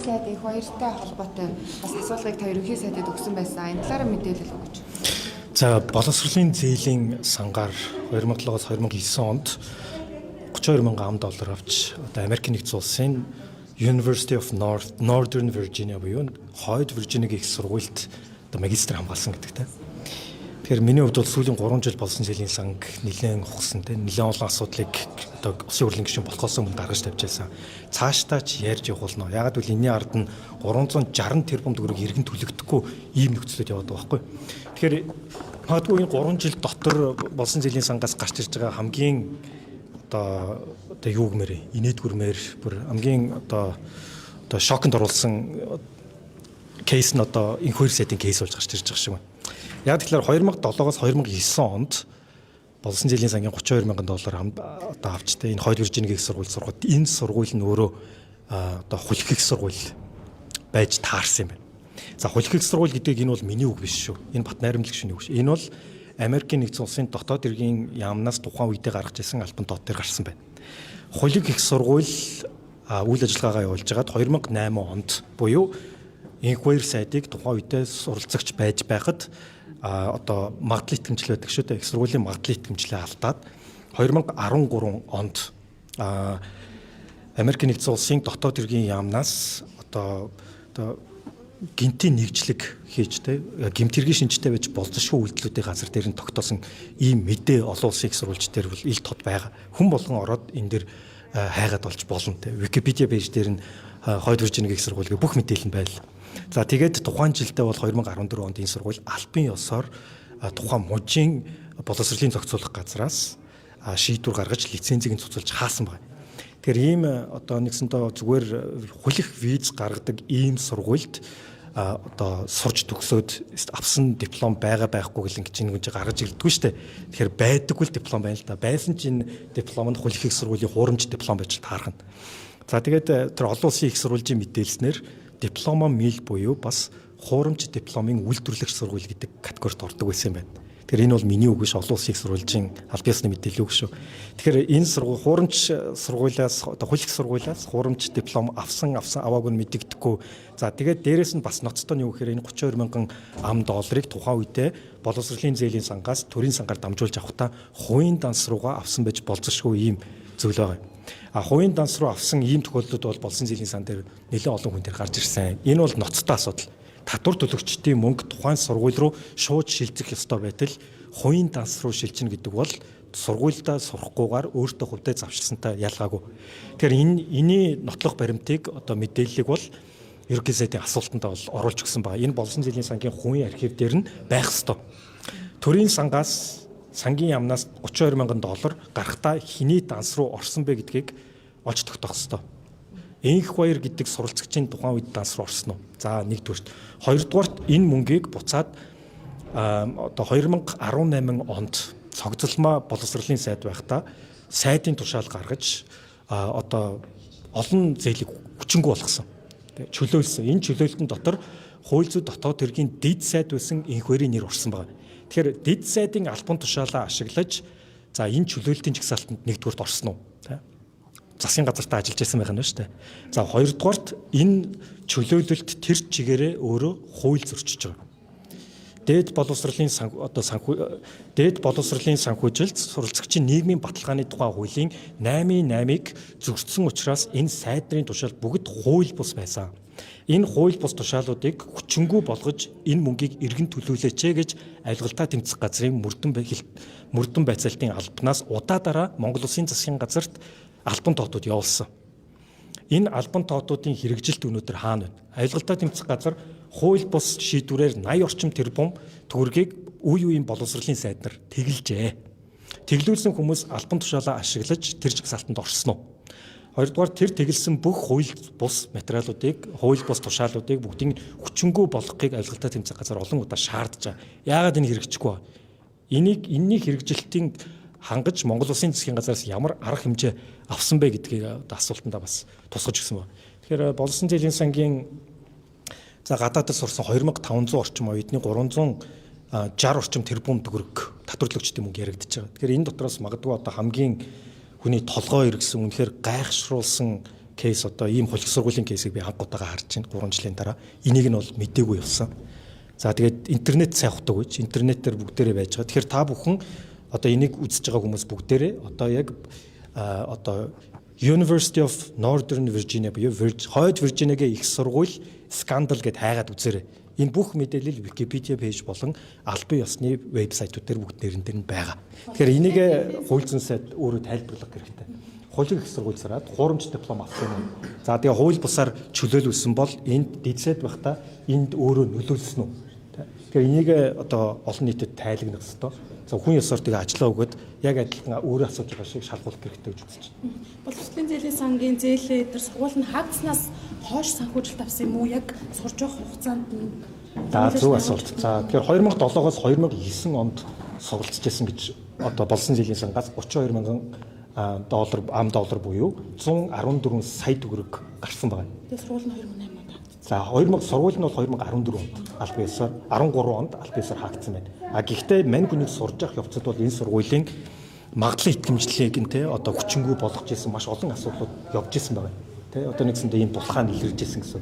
сайд их баяртай холбоотой бас асуулгыг та ерөнхий сайдад өгсөн байсан. Энэ талаараа мэдээлэл өгөөч. За, боловсролын зээлийн сангаар 2007-оос 2009 онд 32 мянган ам доллар авч одоо Америк нэгдсэн улсын University of Northern Virginia буюу Хойд Виржиниагийн их сургуульд одоо магистр хамгаалсан гэдэгтэй. Тэгэхээр миний хувьд бол сүүлийн 3 жил болсон зээлийн санг нэлээд ухсан, те, нэлээд олон асуудлыг одоо улсын хурлын гишүүн болохоос өмнө гаргаж тавьж байсан. Цаашдаа ч ярьж явуулна. Ягаад гэвэл энэний ард нь 360 тэрбум төгрөг иргэн төлөгдөхгүй ийм нөхцөлөд яваад байгаа байхгүй. Тэгэхээр магадгүй энэ 3 жил дотор болсон зээлийн сангаас гарч ирж байгаа хамгийн одоо юу гэмээр инээдгүрмээр бүр хамгийн одоо шоконд оруулсан case нь одоо инх хоёр сайдын case болж гарч ирж байгаа шиг байна. Яг тэгэхээр 2007-оос 2009 онд болсон зээлийн сангийн 32 мянган доллар одоо авч, те, энэ Хойд Виржиниагийн их сургууль сургууль, энэ сургууль нь өөрөө одоо хулиг их сургууль байж таарсан юм байна. За, хулиг их сургууль гэдэг энэ бол миний үг биш шүү. Энэ Бат Найрамдал гишүүний үг биш. Энэ бол Америкийн нэгдсэн улсын дотоод хэргийн яамнаас тухайн үедээ гаргаж ирсэн албан тоо дээр гарсан байна. Хулиг их сургууль үйл ажиллагаагаа явуулж байгаад 2008 онд буюу Инх баяр сайдыг тухайн үедээ суралцагч байж байхад одоо магадлал итгэмжлэл байдаг шүү дээ. Их сургуулийн магадлал итгэмжлээ алдаад 2013 онд Америк нэгдсэн улсын дотоод хэргийн яамнаас одоо гинтийн нэгжлэг хийж, те, гэмт хэргийн шинжтэй байж болзошгүй үйлдэлүүдийн газар дээр нь тогтоосон ийм мэдээ олон улсын их сурвалж дээр бол ил тод байгаа. Хүн болгон ороод энэ дэр хайгаад болж болно, те. Wikipedia page дээр нь Хойд Виржиниагийн их сургуулийн бүх мэдээлэл нь байл. За, тэгээд тухайн жилдээ бол 2014 онд энэ сургууль албан ёсоор тухайн мужийн боловсролын зохицуулах газраас шийдвэр гаргаж лицензийг нь цуцалж хаасан байна. Тэгэхээр ийм одоо нэгсэндээ зүгээр хүлэх виз гаргадаг ийм сургуульд одоо сурч төгсөөд авсан диплом байгаа байхгүй гэл ингэж нэг гаргаж ирдэггүй шүү дээ. Тэгэхээр байдаггүй л диплом байна л да. Байсан чинь диплом нь хүлэх их сургуулийн хуурамч диплом байж таарна. За, тэгээд тэр олон улсын их сургуулийн мэдээлснээр диплома мил буюу бас хуурамч дипломын үйлдвэрлэгч сургууль гэдэг категорид ордог байсан юм байна. Тэгэхээр энэ бол миний үг биш, олон улсын их сургуулийн аль биесны мэдээлэл үг шүү. Тэгэхээр энэ сургууль хуурамч сургуулиас, одоо хууль их сургуулиас хуурамч диплом авсан аваагүй нь мэдэгдэхгүй. За, тэгээд дээрэс нь бас ноцтой нь юу гэхээр энэ 32 мянган ам долларыг тухайн үедээ боловсролын зээлийн сангаас төрийн сангаар дамжуулж авахдаа хувийн данс руугаа авсан байж болзошгүй ийм зүйл байгаа юм. А хувийн данс руу авсан ийм тохиолдлууд бол болсон зээлийн сан дээр нэлээд олон хүн дээр гарч ирсэн. Энэ бол ноцтой асуудал. Татвар төлөгчдийн мөнгө тухайн сургууль руу шууд шилжих ёстой байтал хувийн данс руу шилжинэ гэдэг бол сургуульдаа сурахгүйгээр өөртөө хувьдаа завширсантай ялгаагүй. Тэгэхээр энэний нотлох баримтыг, одоо мэдээллийг бол ерөнхий сайдын асуултанд бол оруулж өгсөн байгаа. Энэ болсон зээлийн сангийн хувийн архив дээр нь байх ёстой. Төрийн сангаас, сангийн яамнаас 32 мянган доллар гарахдаа хэний данс руу орсон бэ гэдгийг олж тогтоох ёстой. Энх баяр гэдэг суралцагчийн тухайн үед данс руу орсон уу? За, нэгдүгээрт. Хоёрдугаарт энэ мөнгийг буцаад одоо 2018 онд цогцолмоо боловсролын сайд байхдаа сайдын тушаал гаргаж одоо олон зээлийг хүчингү болгосон. Чөлөөлсөн. Энэ чөлөөлтөн дотор хууль зүйн дотоод хэргийн дэд сайд байсан энх баярын нэр орсон байна. Тэгэхээр дэд сайдын албан тушаалаа ашиглаж, за, энэ чөлөөлтийн жагсаалтанд нэгдүгüрт орсон уу? Засгийн газартаа ажиллаж байсан байх нь шүү дээ. За, хоёрдугаарт энэ чөлөөлөлт тэр чигээрээ өөрөө хууль зөрчиж байгаа. Дээд боловсролын одоо санхүү дээд боловсролын санхүүжилт суралцагчийн нийгмийн баталгааны тухай хуулийн 8-8-ыг зөрчсөн учраас энэ сайдрын тушаал бүгд хууль бус байсан. Энэ хууль бус тушаалуудыг хүчингү болгож энэ мөнгийг эргэн төлөөлөөч гэж авилгалтаа тэмцэх газрын мөрдөн байцаалтын албанаас удаа дараа Монгол Улсын засгийн газарт албан тоотууд явуулсан. Энэ албан тоотуудын хэрэгжилт өнөөдөр хаана байна? Авилгалтаа тэмцэх газар хууль бус шийдвэрээр 80 орчим тэрбум төгрөгийг үе үеийн боловсролын сайд нар тэгэлжээ. Тэглүүлсэн хүмүүс албан тушаалаа ашиглаж тэр жагсаалтанд орсон уу? Хоёрдугаар, тэр тэгэлсэн бүх хууль бус материалуудыг, хууль бус тушаалуудыг бүгдийг хүчингү болгохыг авилгалтаа тэмцэх газар олон удаа шаардж байгаа. Яагаад энэ хэрэгжихгүй вэ? Энэний хэрэгжилтийн хангаж Монгол Улсын засгийн газараас ямар арга хэмжээ авсан бэ гэдгийг одоо асуултандаа бас тусгаж өгсөн байна. Тэгэхээр болсон зээлийн сангийн, за, гадаадд сурсан 2500 орчим оюутны 360 орчим тэрбум төгрөг татварлагчдын мөнгө яригдчихэж байгаа. Тэгэхээр энэ дотроос магадгүй одоо хамгийн хүний толгой эргэсэн, үнэхээр гайхшруулсан Case одоо ийм хулиг сургуулийн case ийг би анх удаага харж байна 3 жилийн дараа. Энийг нь бол мдээгүй явсан. За тэгээд интернет сайн ухдаг гэж интернетээр бүгдээрээ байж байгаа. Тэгэхээр та бүхэн одоо энийг үзэж байгаа хүмүүс бүгдээрээ одоо яг одоо University of Northern Virginia буюу Хойд Виржиниагийн их сургууль скандал гэд хайгаад үзээрэй. Энэ бүх мэдээлэл Wikipedia page болон албан ёсны вебсайтууд дээр бүгд нэрэн дээр нь байгаа. Тэгэхээр энийг хууль зүйн сайд өөрөө тайлбарлах хэрэгтэй. Хуулийн их сургууль сураад хуурамч диплом авсан юм. За тэгээ хууль бусаар чөлөөлүүлсэн бол энд дидсэд байхдаа энд өөрөө нөлөөлсөн үү? Тэгэхээр энийг одоо олон нийтэд тайлгнах хэрэгтэй. За хүн ёсоор тэгээ ажиллаа өгөөд яг адилхан өөрөө асууж байгаа шиг шалгуулах хэрэгтэй гэж үзэж байна. Боловсролын зээлийн сангийн зээлээ дээр сургууль нь хаагдсанаас хойш санхүүжилт авсан юм уу? Яг сурж явах хугацаанд нь. За зөв асуулт. За тэгэхээр 2007-оос 2009 онд суралцж байсан гэж одоо болсон зээлийн сангаас 32 мянган доллар ам доллар буюу 114 сая төгрөг гарсан байгаа. Тэгээ сургууль нь 2008 онд хаагдсан. За 2000 сургууль нь бол 2014 онд аль биесээр 13 онд аль биесээр хаагдсан байна. А гэхдээ мань хүнийг сурж явах явцад бол энэ сургуулийн магадлан итгэмжлэлийг нь те одоо хүчингү болгож исэн маш олон асуудлууд явж исэн байгаа. Тэ одоо нэгсэндээ ийм булхаа илэрж исэн гэсэн.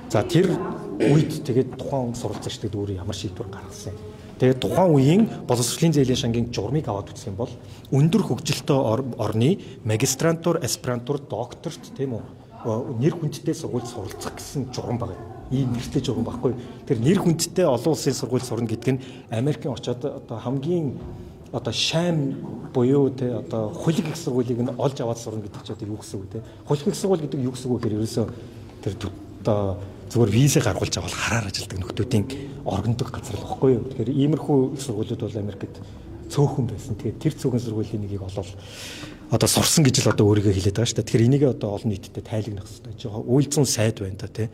За тэр үед тэгээд тухайн суралцагчдад өөрөө ямар шийдвэр гаргасан юм. Тэгээд тухайн үеийн боловсролын зээлийн шангийн журмыг аваад үзэх юм бол өндөр хөгжилтэй орны магистрантур, аспирантур, докторт тийм үү нэр хүндтэй сургуульд суралцах гэсэн журам байгаа. Ийм нэртэй журам байхгүй. Тэр нэр хүндтэй олон улсын сургуульд сурна гэдэг нь Америкийн очоод одоо хамгийн одоо шайм буюу те одоо хулиг их сургуулийг нь олж аваад сурна гэдэг чинь одоо юу гэсэн үг те. Хулиг их сургууль гэдэг юу гэсэн үг гэхээр ерөөсөө тэр одоо зүгээр виза гаргуулж авал хараар ажилладаг нөхдүүдийн оргондог газар л баггүй юу. Тэгэхээр иймэрхүү их сургуулиуд бол Америкт цөөхөн байсан. Тэгээд тэр цөөхөн сургуулийн нэгийг олоод одоо сурсан гэж л одоо өөрийгөө хэлээд байгаа шүү дээ. Тэгэхээр энийг одоо олон нийтэд тайлгнах хэрэгтэй. Үйл зүйн сайд байна да тий.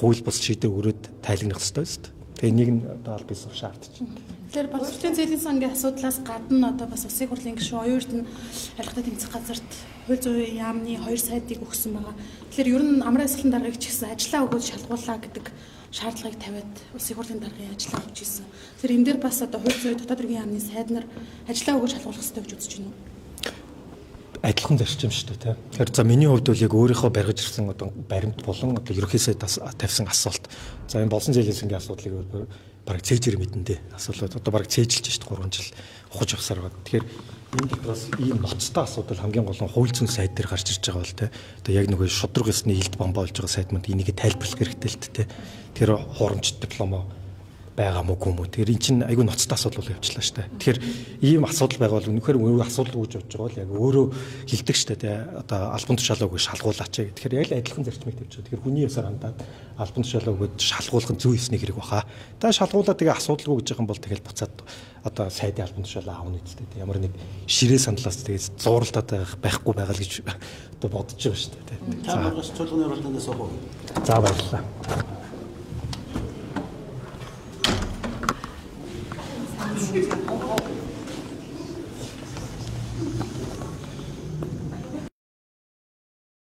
Хууль бус шийдвэр өрөөд тайлгнах хэрэгтэй шүү дээ. Тэгээ энийг нь одоо аль биесээр шаардж байна. Тэгэхээр боловсролын зээлийн сангийн асуудлаас гадна одоо бас улсын хурлын гишүүн оюун эрдэнэ авилгатай тэмцэх газарт хууль зүйн яамны 2 сайдыг өгсөн байгаа. Тэгэхээр ер нь амрын ёслолын даргаыг ч гэсэн ажиллаа өгөөд шалгуулаа гэдэг шаардлагыг тавиад улсын хурлын даргын ажиллаа өгч ирсэн. Тэгэхээр энэ дээр бас одоо хууль зүйн дотоод хэргийн яамны сайд нар ажиллаа өгөөд шалгуулах хэрэгтэй гэж үзэж байна уу? Адилхан зарчим шүү дээ, тийм. Тэгэхээр за миний хувьд бол яг өөрийнхөө барьж ирсэн одоо баримт болон одоо ерөнхий сайд тавьсан асуулт. За энэ болсон зээлийн сангийн асуудлыг бараг цээжэр мэдэн дээ. Асуудлууд одоо бараг цээжилж шүү дээ 3 жил ухаж явсаар байгаа. Тэгэхээр энэ дотроос ийм ноцтой асуудал хамгийн гол нь хууль зүйн сайд дээр гарч ирж байгаа бол тийм. Одоо яг нөгөө шудраг ёсны илт бомбоо болж байгаа сайд манд энийг тайлбарлах хэрэгтэй л дээ. Тэгэхээр хуурамч дипломо байгаа мó гүм үү. Тэгэхээр эн чинь айгүй ноцтой асуудал бол явчлаа шүү дээ. Тэгэхээр ийм асуудал байгаа бол үнэхээр өөрөө асуудал үүж явж байгаа бол яг өөрөө хилдэг шүү дээ. Тэ одоо албан тушаалаа өгөө шалгуулаач гэх. Тэгэхээр яг л адилхан зарчмыг тавьж байгаа. Тэгэхээр хүний ёсоор хандаад албан тушаалаа өгөөд шалгуулах нь зүй ёсны хэрэг баха. Та шалгуулаад тэгээ асуудалгүй гэж байгаа юм бол тэгэл буцаад одоо сайдын албан тушаалаа авна үстэй. Ямар нэг ширээ саналаас тэгээ зууралдаад байхгүй байгаа л гэж одоо бодож байгаа шүү дээ. Та маргааш чуулганы уралдаанд суух уу? За баярлалаа. Thank you.